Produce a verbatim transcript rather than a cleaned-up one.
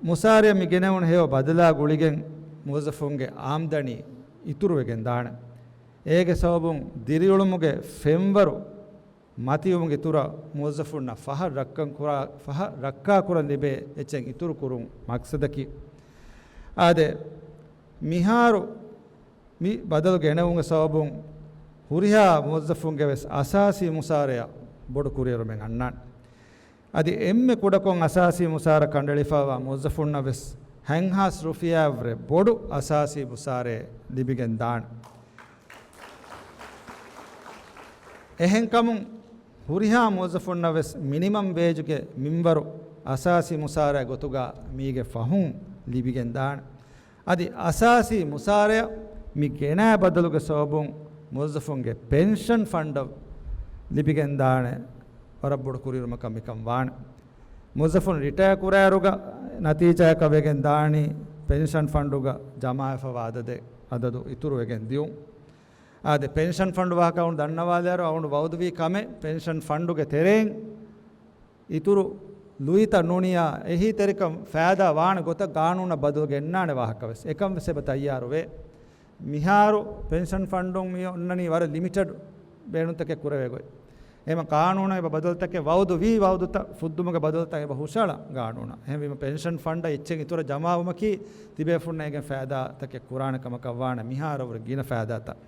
މުސާރަޔަށް މި ގެނެވުނު ހެޔޮ ބަދަލާ ގުޅިގެން މުވައްޒަފުންގެ އާމްދަނީ އިތުރުވެގެން ދާނެ. އޭގެ ސަބަބުން ދިރިއުޅުމުގެ ފެންވަރު މަތިވުމުގެ އިތުރަށް މުވައްޒަފުންނަށް ފަހަށް ރައްކަން ކުރާ، ފަހަށް ރައްކާކުރަން ލިބޭ އެއްޗެއް އިތުރު ކުރުން މަގްސަދަކީ. އާދެ، މިހާރު މި ބަދަލު ގެނެވުމުގެ ސަބަބުން ހުރިހާ މުވައްޒަފުންގެ ވެސް އަސާސީ މުސާރަޔަށް ބޮޑު ކުރިއެރުމެއް އަންނާނެ. އަދި އެންމެ ކުޑަކޮށް އަސާސީ މުސާރަ ކަނޑައެޅިފައިވާ މުވައްޒަފުންނަށް ވެސް ހަތްހާސް ރުފިޔާއަށްވުރެ ބޮޑު އަސާސީ މުސާރައެއް ލިބިގެން ދާނެ. އެހެންކަމުން ހުރިހާ މުވައްޒަފުންނަށް ވެސް މިނިމަމް ވޭޖުގެ މިންވަރު އަސާސީ މުސާރައެއް ގޮތުގަ މީގެ ފަހުން ލިބިގެން ދާނެ. އަދި އަސާސީ މުސާރަޔަށް މި ގެނައި ބަދަލުގެ ސަބަބުން މުވައްޒަފުންގެ ޕެންޝަން ފަންޑަށް ލިބިގެން ދާނެ ވަރަށް ބޮޑު ކުރިއެރުމަކަށް މިކަން ވާނެ. މުވައްޒަފުން ރިޓަޔާ ކުރާއިރުގަ ނަތީޖާއަކަށް ވެގެން ދާނީ ޕެންޝަން ފަންޑުގަ ޖަމާވެފަވާ އަދަދެއް، އަދަދު އިތުރުވެގެން ދިޔުން. އާދެ، ޕެންޝަން ފަންޑު ވާހަކަ އަޅުގަނޑު ދަންނަވާލިއިރު އަޅުގަނޑު ވައުދުވީ ކަމެއް ޕެންޝަން ފަންޑުގެ ތެރެއިން އިތުރު ލުއިތައް ނޫނިއްޔާ އެހީތެރިކަން ފައިދާ ވާނެ ގޮތަށް ގާނޫނަށް ބަދަލު ގެންނާނެ ވާހަކަ ވެސް އެކަން ވެސް އެބަ ތައްޔާރުވޭ. މިހާރު ޕެންޝަން ފަންޑުން މި އޮންނަނީ ވަރަށް ލިމިޓެޑް ބޭނުންތަކެއް ކުރެވޭ ގޮތް. އެހެންވީމަ ޤާނޫނަށް އެބަ ބަދަލުތަކެއް ވައުދުވީ ވައުދުތައް ފުއްދުމުގެ ބަދަލުތައް އެބަ ހުށަހަޅާ ގާނޫނަށް. އެހެންވީމަ ޕެންޝަން ފަންޑަށް އެއްޗެއް އިތުރަށް ޖަމާވުމަކީ ތިބޭފުންނަށް އޭގެން ފައިދާތަކެއް ކުރާނެ ކަމަކަށް ވާނެ މިހާރަށްވުރެ ގިނަ ފައިދާތައް.